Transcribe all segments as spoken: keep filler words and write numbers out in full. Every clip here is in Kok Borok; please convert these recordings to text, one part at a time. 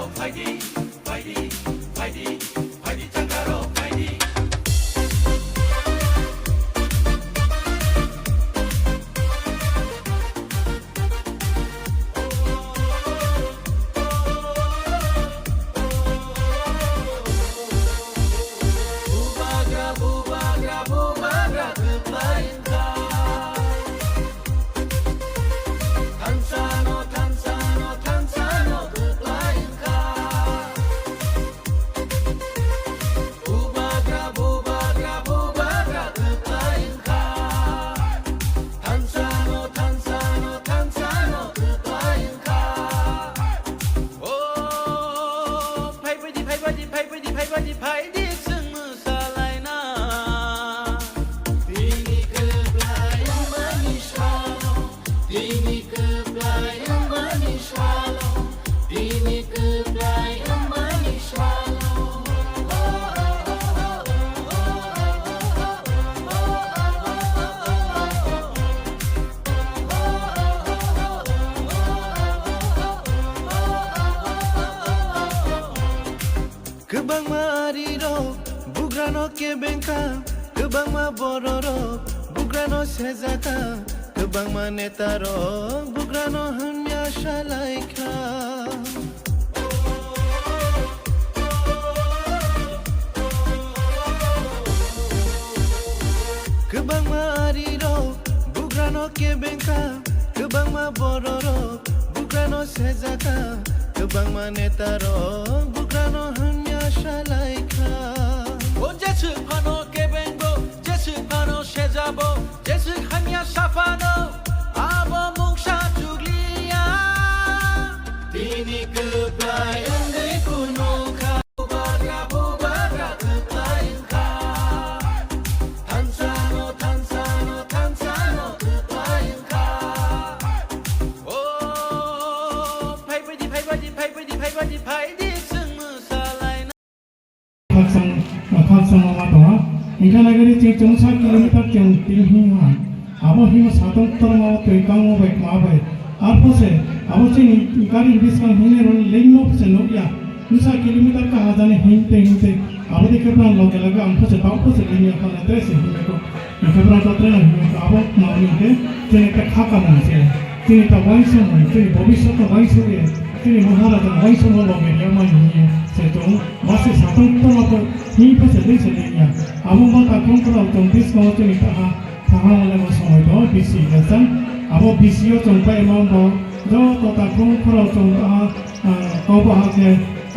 O, phai baidi, phai baidi, phai baidi, phai baidi, phai di, chwng mwsalaina. Tini kwplai wngmani salo, tini kwplai wngmani salo, tini kwplai wngmani salo. Kwbangma arirok bugrano kebengkha, kwbangma bororok bugrano sejakha, kwbangma netarok bugrano hamya salaikha. Kwbangma arirok bugrano kebengkha, kwbangma bororok bugrano sejakha, kwbangma netarok bugrano hamya salaikha. O jeswk phano kebengo, jeswk phano sejabo, jeswk hamya saphano abo mungsa chukliya. Tini kwplai wngwi kunu kha. Bubagra, bubagra kwplai wngkha. Thansano, thansano, thansano kwplai wngkha. O, phai baidi, phai baidi, phai baidi, phai baidi, phai di, chwng mwsalaina. Khakchang, khakchang ma tongo. Hingkha nagari chwng chwngsa kilometer chwng twi hwnma. Abo himo satong torma o twi kangmo bai kma bai. Arpho se abo chini gari biskang hwnwi rw lengmo se nukya. Misa kilometer ka hajani hinte hinte. Abo de khe bang loge loge ang pho se bang pho se lengya phano tre se hwnwi ko. Hingkhe bang to tre hwnwi ko. Abo kma hwnwi khe chini ekta kha kamung se. Chini ta uansukmung, chini bobiswt no uansukya, chini Maharaja no uansukma loge riyamani hinwi se chwng masa satong tongma pho himkhe se lei se lei ya. Abo ma takhung khorok chwng biskango chini taha, taha wnglaima somoi tongo B C election. Abo B C o chwng paima bo joto takhung khorok chwng taha, ah, kaubaha khe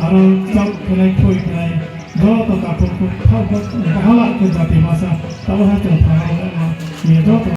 aro chak khlai thoi khlai joto takhung khorok bahala khe jati masa taboha chwng taha wnglaima joto